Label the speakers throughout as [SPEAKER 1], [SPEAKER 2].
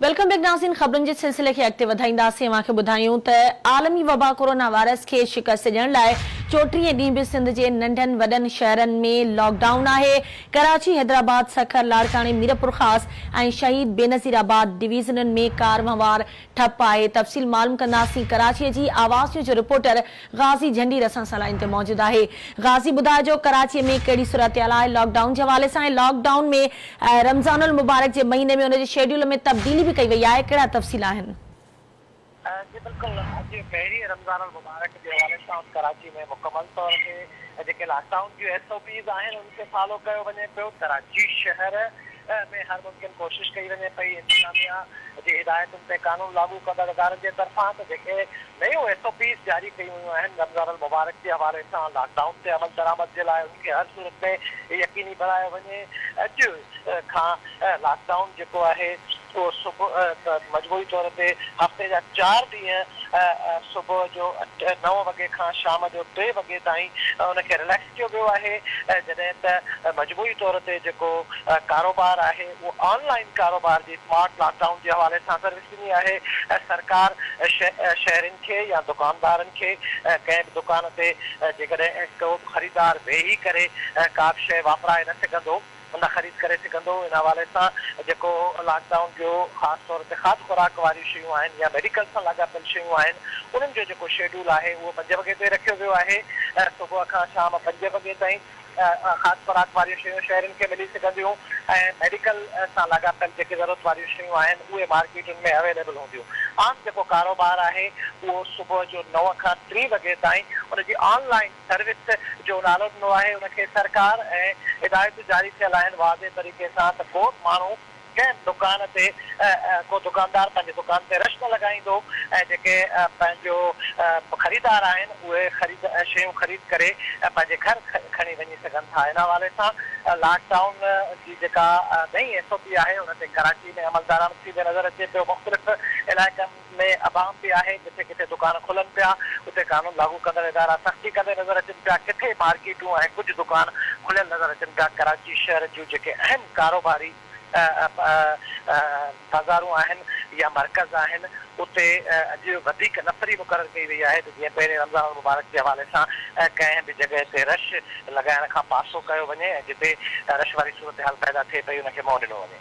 [SPEAKER 1] Welcome back ناظرين خبرن جي سلسلي کي اڳتي وڌائينداسين اوهان کي ٻڌايون ته عالمي وبا ڪورونا وائرس کي شڪست ڏيڻ لاء چوٽيهين ڏينهن به سنڌ جي ننڍن وڏن شهرن ۾ لاڪ ڊائون آهي ڪراچي حيدرآباد سکر لاڙڪاڻي ميرپورخاص ۽ شهيد بينظير آباد ڊويزنن ۾ ڪاروهنوار ٺپ آهي تفصيل معلوم ڪنداسين ڪراچي جي آواز نيوز جو رپورٽر غازي جهنڊير اسان سان لائين تي موجود آهي غازي ٻڌائجو ڪراچي ۾ ڪهڙي صورتحال آهي لاڪ ڊائون جي حوالي سان ۽ لاڪ ڊائون ۾ رمضان المبارڪ جي مهيني ۾ ان جي شيڊيول ۾ تبديلي به ڪئي وئي آهي ڪهڙا تفصيل آهن.
[SPEAKER 2] جي بلڪل اڄ پهرين رمضان المبارڪ جي حوالي سان ڪراچي ۾ مڪمل طور تي جيڪي لاڪ ڊائون جون ايس او پيز آهن ان کي فالو ڪيو وڃي پيو ڪراچي شهر ۾ هر ممڪن ڪوشش ڪئي وڃي پئي انتظاميا جي هدايتن تي قانون لاڳو ڪندڙ ادارن جي طرفان ته جيڪي نيون ايس او پيز جاري ڪيون ويون آهن رمضان المبارڪ جي حوالي سان لاڪ ڊائون تي عملدرآمد جي لاء ان کي هر صورت ۾ يقيني بڻايو وڃي اڄ کان لاڪ ڊائون جيڪو آهي اهو صبح مجموعي طور تي هفتي جا چار ڏينهن صبح جو نو وڳي کان شام جو ٽي وڳي تائين ان کي رليڪس ڪيو ويو آهي جڏهن ته مجموعي طور تي جيڪو ڪاروبار آهي اهو آن لائين ڪاروبار جي اسمارٽ لاڪ ڊائون جي حوالي سان سروس ڏني آهي سرڪار شهرين کي يا دڪاندارن کي ڪنهن به دڪان تي جيڪڏهن ڪو به خريدار ويهي ڪري ڪا به شيء واپرائي نه سگهندو نه خريد ڪري سگهندو ان حوالي سان جيڪو لاڪ ڊائون جو خاص طور تي کاڌ خوراڪ واريون شيون آهن يا ميڊيڪل سان لاڳاپيل شيون آهن انهن جو جيڪو شيڊول آهي اهو پنج وڳي تي رکيو ويو آهي صبح کان شام پنج وڳي تائين کاڌ خوراڪ واريون شيون شهرين کي ملي سگهنديون ۽ ميڊيڪل سان لاڳاپيل جيڪي ضرورت واريون شيون آهن اهي مارڪيٽن ۾ اويليبل هونديون عام جيڪو ڪاروبار آهي اهو صبح جو نو کان ٽي وڳي تائين ان جي آن لائين سروس جو نالو ڏنو آهي ان کي سرڪار ۽ هدايتون جاري ٿيل آهن واضح طريقي سان ته ڪو به ماڻهو ڪنهن به دڪان تي ڪو دڪاندار پنهنجي دڪان تي رش نه لڳائيندو ۽ جيڪي پنهنجو خريدار آهن اهي خريد شيون خريد ڪري پنهنجي گهر کڻي وڃي سگهن ٿا ان حوالي سان لاڪ ڊائون جي جيڪا نئين ايس او پي آهي ان تي ڪراچي ۾ عملدرآمد ٿيندي نظر اچي پيو مختلف علائقن ۾ ابهام به آهي، جٿي ڪٿي دڪان کلن پيا، اتي قانون لاڳو ڪندڙ ادارا سختي ڪندي نظر اچن پيا، ڪٿي مارڪيٽون ۽ ڪجهه دڪان کليل نظر اچن پيا، ڪراچي شهر جون جيڪي اهم ڪاروباري بازارون آهن يا مرڪز آهن، اتي اڄ وڌيڪ نفري مقرر ڪئي وئي آهي ته جيئن پهرين رمضان المبارڪ جي حوالي سان ڪنهن به جڳهه تي رش لڳائڻ کان پاسو ڪيو وڃي ۽ جتي رش واري صورتحال پيدا ٿئي پئي ان کي منهن ڏنو وڃي.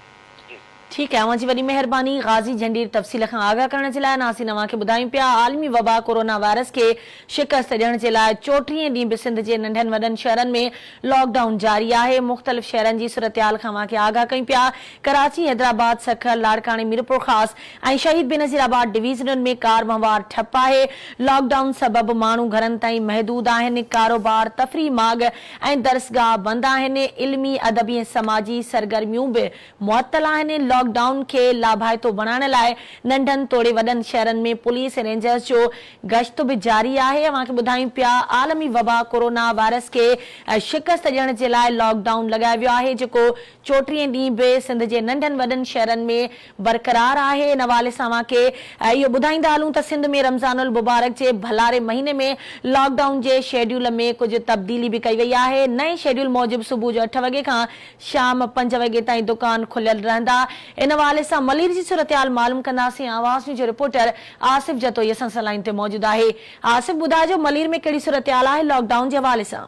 [SPEAKER 2] جي.
[SPEAKER 1] ٺيڪ آهي اوهان جي وڏي مهرباني غازي جهنڊير تفصيل کان آگاهه ڪرڻ جي لاء ناظرين اوهان کي ٻڌايون پيا عالمي وبا ڪورونا وائرس کي شڪست ڏيڻ جي لاء چوٽيهين ڏينهن به سنڌ جي ننڍن وڏن شهرن ۾ لاڪ ڊائون جاري آهي مختلف شهرن جي صورتحال کان اوهان کي آگاهه ڪيون پيا ڪراچي حيدرآباد سکر لاڙڪاڻي ميرپورخاص ۽ شهيد بينظير آباد ڊويزنن ۾ ڪار وهنوار ٺپ آهي لاڪ ڊائون سبب ماڻهو گهرن تائين محدود آهن ڪاروبار تفريح ماڳ ۽ درسگاهه بند آهن، علمي، ادبي ۽ سماجي سرگرميون به معطل آهن، لاڪ ڊائون کي لاڀائتو بڻائڻ لاء ننڍن توڙي وڏن شهرن ۾ پوليس ۽ رينجرز جو گشت به جاري آهي، اوهان کي ٻڌايون پيا عالمي وبا ڪورونا وائرس کي شڪست ڏيڻ جي لاء لاڪ ڊائون لڳايو ويو آهي جيڪو چوٽيهين ڏينهن به سنڌ جي ننڍن وڏن شهرن ۾ برقرار آهي ان حوالي سان اوهان کي اهو ٻڌائيندا هلون ته سنڌ ۾ رمضان المبارڪ جي ڀلاري مهيني ۾ لاڪ ڊائون جي شيڊيول ۾ ڪجهه تبديلي به ڪئي وئي آهي نئين شيڊيول موجب صبح جو اٺ وڳي کان شام پنج وڳي تائين دڪان کليل رهندا ان حوالي سان ملير جي صورتحال معلوم ڪنداسين آواز نيوز جو رپورٽر آصف جتوئي اسان سان لائين تي موجود آهي آصف ٻڌائجو ملير ۾ ڪهڙي صورتحال آهي لاڪ ڊائون جي حوالي سان.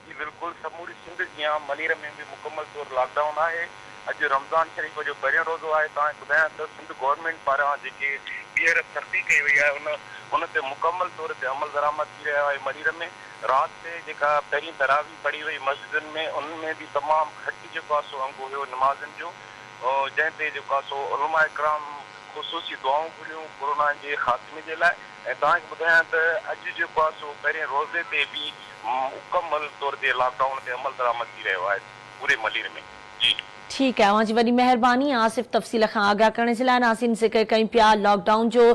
[SPEAKER 3] جي بلڪل سموري سنڌ جيان ملير ۾ به مڪمل طور لاڪ ڊائون آهي اڄ رمضان شريف جو پهريون روزو آهي توهان کي ٻڌايان ته سنڌ گورنمينٽ پاران جيڪي ٻيهر سختي ڪئي وئي آهي ان ان تي مڪمل طور تي عمل درآمد ٿي رهيو آهي ملير ۾ رات تي جيڪا پهرين تراويح پڙهي وئي مسجدن ۾ انهن ۾ به تمام گهٽ جيڪو آهي سو انگ هيو نمازين جو جنهن تي جيڪو آهي سو علماء ڪرام خصوصي دعائون گهريون ڪورونا جي خاتمي جي لاء ۽ توهان کي ٻڌايان ته اڄ جيڪو آهي سو پهرين روزي تي به مڪمل طور تي لاڪ ڊائون تي عمل درآمد ٿي رهيو آهي پوري ملير ۾ جي.
[SPEAKER 1] ٺيڪ آهي اوهان جي وڏي مهرباني آصف تفصيل کان آگاهه ڪرڻ جي لاء ناظرين ذڪر ڪيون پيا لاڪ ڊائون جو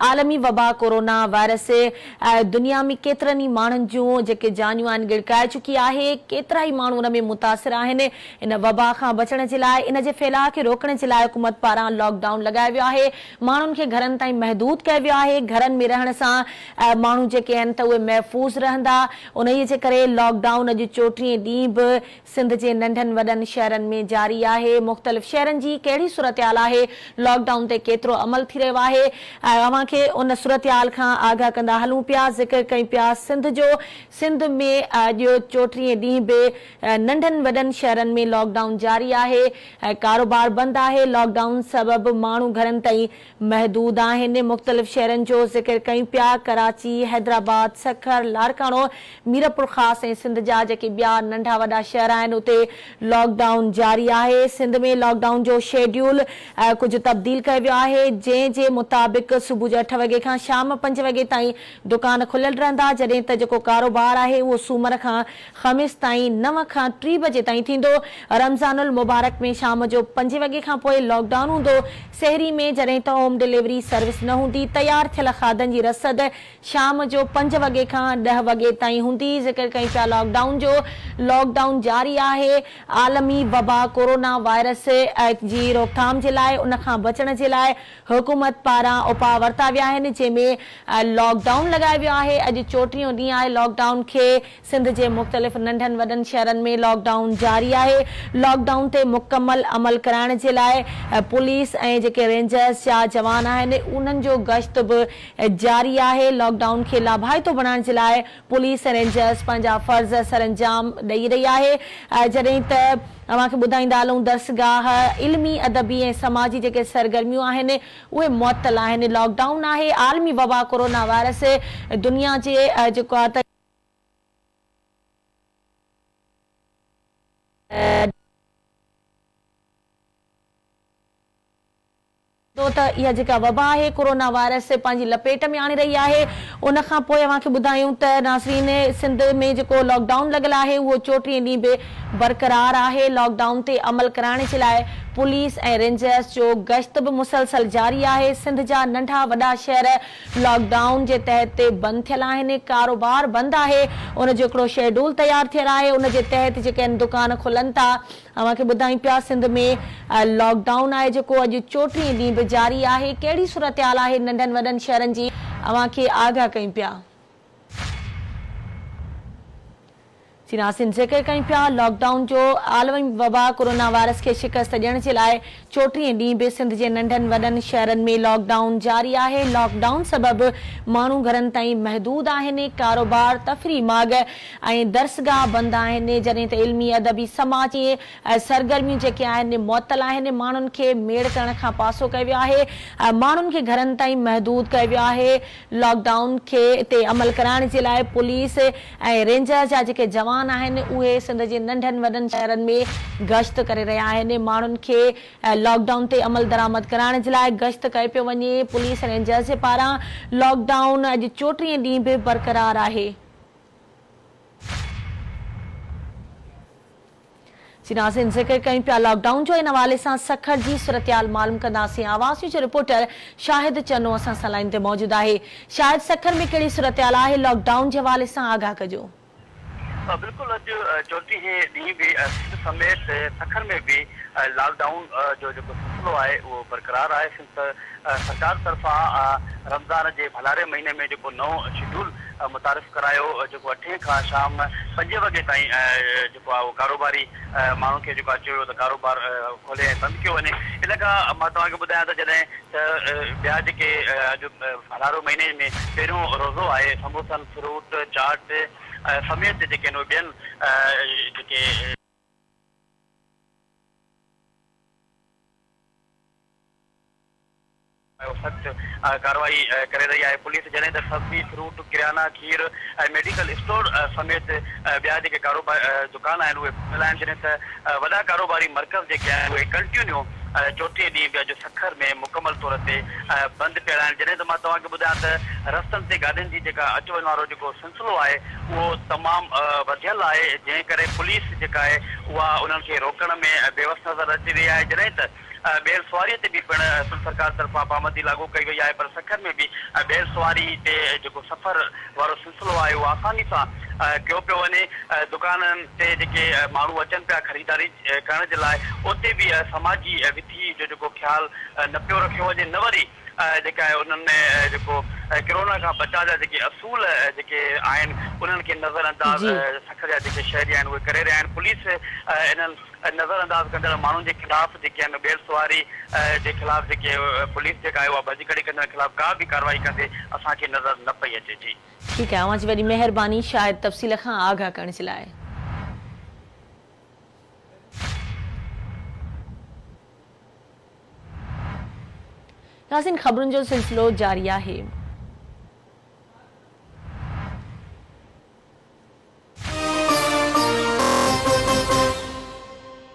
[SPEAKER 1] عالمي وبا ڪورونا وائرس دنيا ۾ ڪيترن ئي ماڻهن جون جيڪي جانيون آهن ڳڙڪائي چڪي آهي ڪيترائي ماڻهو ان ۾ متاثر آهن ان وبا کان بچڻ جي لاء ان جي ڦهلاء کي روڪڻ جي لاء حڪومت پاران لاڪ ڊائون لڳايو ويو آهي ماڻهن کي گهرن تائين محدود ڪيو ويو آهي، گهرن ۾ رهڻ سان ماڻهو جيڪي آهن ته اهي محفوظ رهندا، انهيء جي ڪري لاڪ ڊائون اڄ چوٽيهين ڏينهن به سنڌ جي ننڍن وڏن شهرن ۾ جاري آهي مختلف شهرن جي ڪهڙي صورتحال آهي لاڪ ڊائون تي ڪيترو عمل ٿي رهيو آهي اوهان کي ان صورتحال کان آگاهه ڪندا هلون پيا ذڪر ڪيون پيا سنڌ جو سنڌ ۾ اڄ چوٽيهين ڏينهن به ننڍن وڏن شهرن ۾ لاڪ ڊائون جاري آهي ڪاروبار بند آهي لاڪ ڊائون سبب ماڻهو گهرن تائين محدود آهن مختلف شهرن جو ذڪر ڪيون پيا ڪراچي حيدرآباد سکر لاڙڪاڻو ميرپورخاص ۽ سنڌ جا جيڪي ٻيا ننڍا وڏا شهر آهن اتي لاڪ ڊائون جاري آهي سنڌ ۾ لاڪ ڊائون جو شيڊيول ڪجهه تبديل ڪيو ويو آهي جنهن جي مطابق صبح جو اٺ وڳي کان شام پنج وڳي تائين دڪان کليل رهندا جڏهن ته جيڪو ڪاروبار آهي اهو سومر کان خميس تائين نو کان ٽي بجي تائين ٿيندو. رمضان المبارڪ ۾ شام جو پنجين وڳي کان پوء لاڪ ڊائون هوندو. سحري ۾ جڏهن ته هوم ڊليوري سروس نه هوندي. تيار ٿيل کاڌن جي رسد شام جو پنج وڳي کان ڏهه وڳي تائين هوندي. ذڪر ڪيون پيا لاڪ ڊائون جو. لاڪ ڊائون جاري آهي. عالمي وبا ڪورونا وائرس جي روڪٿام جي لاء ان کان بچڻ جي لاء حڪومت پاران اپاء ورتا ويا آهن جنهن ۾ لاڪ ڊائون لڳايو ويو آهي. اڄ چوٽيهون ڏينهن آهي لاڪ ڊائون کي. سنڌ جي مختلف ننڍن وڏن شهرن ۾ لاڪ ڊائون جاري آهي، لاڪ ڊائون تي مڪمل عمل ڪرائڻ جي لاء پوليس ۽ جيڪي رينجرز جا جوان آهن انهن جو گشت به جاري آهي، لاڪ ڊائون کي لاڀائتو بڻائڻ جي لاء پوليس ۽ رينجرز پنهنجا فرض سرانجام ڏئي رهي آهي، جڏهن ته اوهان کي ٻڌائيندا هلون درسگاهه، علمي، ادبي ۽ سماجي جيڪي سرگرميون آهن اهي معطل آهن، لاڪ ڊائون آهي، عالمي وبا ڪورونا وائرس دنيا جي جيڪو آهي ته. ته اها جيڪا وبا آهي ڪورونا وائرس پنهنجي لپيٽ ۾ آڻي رهي آهي ان کان پوء اوهان کي ٻڌايون ته ناظرين سنڌ ۾ جيڪو لاڪ ڊائون لڳل آهي اهو چوٽيهين ڏينهن به برقرار آهي لاڪ ڊائون تي عمل ڪرائڻ جي لاء پوليس ۽ رينجرز جو گشت به مسلسل جاري آهي سنڌ جا ننڍا وڏا شهر لاڪ ڊائون جي تحت بند ٿيل آهن، ڪاروبار بند آهي، ان جو هڪڙو شيڊول تيار ٿيل آهي، ان جي تحت جيڪي آهن دڪان کلن ٿا، اوهان کي ٻڌايون پيا سنڌ ۾ لاڪ ڊائون آهي جيڪو اڄ چوٽيهين ڏينهن به جاري آهي، ڪهڙي صورتحال آهي ننڍن وڏن شهرن جي اوهان کي آگاهه ڪيون پيا. جي ناظرين ذڪر ڪيون پيا لاڪ ڊائون جو عالمي وبا ڪورونا وائرس کي شڪست ڏيڻ جي لاء چوٽيهين ڏينهن به سنڌ جي ننڍن وڏن شهرن ۾ لاڪ ڊائون جاري آهي لاڪ ڊائون سبب ماڻهو گهرن تائين محدود آهن ڪاروبار تفريحي ماڳ ۽ درسگاهه بند آهن جڏهن ته علمي ادبي سماجي سرگرميون جيڪي آهن معطل آهن ماڻهن کي ميڙ ڪرڻ کان پاسو ڪيو ويو آهي ماڻهن کي گهرن تائين محدود ڪيو ويو آهي لاڪ ڊائون کي تي عمل ڪرائڻ جي لاء پوليس ۽ رينجرز جا جيڪي جوان آهن اهي سنڌ جي ننڍن وڏن شهرن ۾ گشت ڪري رهيا آهن ماڻهن کي لاڪ ڊائون تي عمل درآمد ڪرائڻ جي لاء گشت ڪيو پيو وڃي پوليس ۽ رينجرز جي پاران لاڪ ڊائون اڄ چوٽيهين ڏينهن به برقرار آهي. جي ناظرين ذڪر ڪيون پيا لاڪ ڊائون جو ان حوالي سان سکر جي صورتحال معلوم ڪنداسين آواز نيوز جو رپورٽر شاهد چنو اسان سان لائين تي موجود آهي شاهد سکر ۾ ڪهڙي صورتحال آهي لاڪ ڊائون جي حوالي سان آگاهه ڪجو.
[SPEAKER 4] بلڪل اڄ چوٽيهين ڏينهن به سنڌ سميت سکر ۾ به لاڪ ڊائون جو جيڪو سلسلو آهي اهو برقرار آهي سنڌ سرڪار طرفان رمضان جي ڀلاري مهيني ۾ جيڪو نئون شيڊول متعارف ڪرايو جيڪو اٺين کان شام پنجين وڳي تائين جيڪو آهي اهو ڪاروباري ماڻهن کي جيڪو آهي چيو ويو ته ڪاروبار کولي ۽ بند ڪيو وڃي ان کان مان توهان کي ٻڌايان ته جڏهن ته ٻيا جيڪي اڄ ڀلارو مهيني ۾ پهريون روزو آهي سموسن فروٽ چاٽ سميت جيڪي آهن اهي ٻين جيڪي. سخت ڪارروائي ڪري رهي آهي پوليس جڏهن ته سبزي، فروٽ، ڪريانا، کير ۽ ميڊيڪل اسٽور سميت ٻيا جيڪي ڪاروباري دڪان آهن اهي کليل آهن جڏهن ته وڏا ڪاروباري مرڪز جيڪي آهن اهي ڪنٽينيو چوٿين ڏينهن به اڄ سکر ۾ مڪمل طور تي بند پيل آهن جڏهن ته مان توهان کي ٻڌايان ته رستن تي گاڏين جي جيڪا اچ وڃ وارو جيڪو سلسلو آهي اهو تمام وڌيل آهي جنهن ڪري پوليس جيڪا آهي اها انهن کي روڪڻ ۾ بيوس نظر اچي رهي آهي جڏهن ته بيل سواريء تي به پڻ سنڌ سرڪار طرفان پابندي لاڳو ڪئي وئي آهي پر سکر ۾ به بيل سواري تي جيڪو سفر وارو سلسلو آهي اهو آساني سان ڪيو پيو وڃي دڪانن تي جيڪي ماڻهو اچن پيا خريداري ڪرڻ جي لاء اتي به سماجي وٿي جو جيڪو خيال نه پيو رکيو وڃي نه وري. جيڪا آهي انهن ۾ جيڪو ڪرونا کان بچاء جا جيڪي اصول جيڪي آهن انهن کي نظر انداز سکر جا جيڪي شهري آهن اهي ڪري رهيا آهن پوليس انهن نظر انداز ڪندڙ ماڻهن جي خلاف جيڪي آهن ٻيڙ سواري جي خلاف جيڪي پوليس جيڪا آهي اها ڀڄڪڙي ڪندڙن خلاف ڪا به ڪارروائي ڪندي اسان کي نظر نه پئي اچي جي.
[SPEAKER 1] ٺيڪ آهي اوهان جي وڏي مهرباني شاهد تفصيل کان آگاهه ڪرڻ جي لاء. ناظرين خبرن جو سلسلو جاري آهي.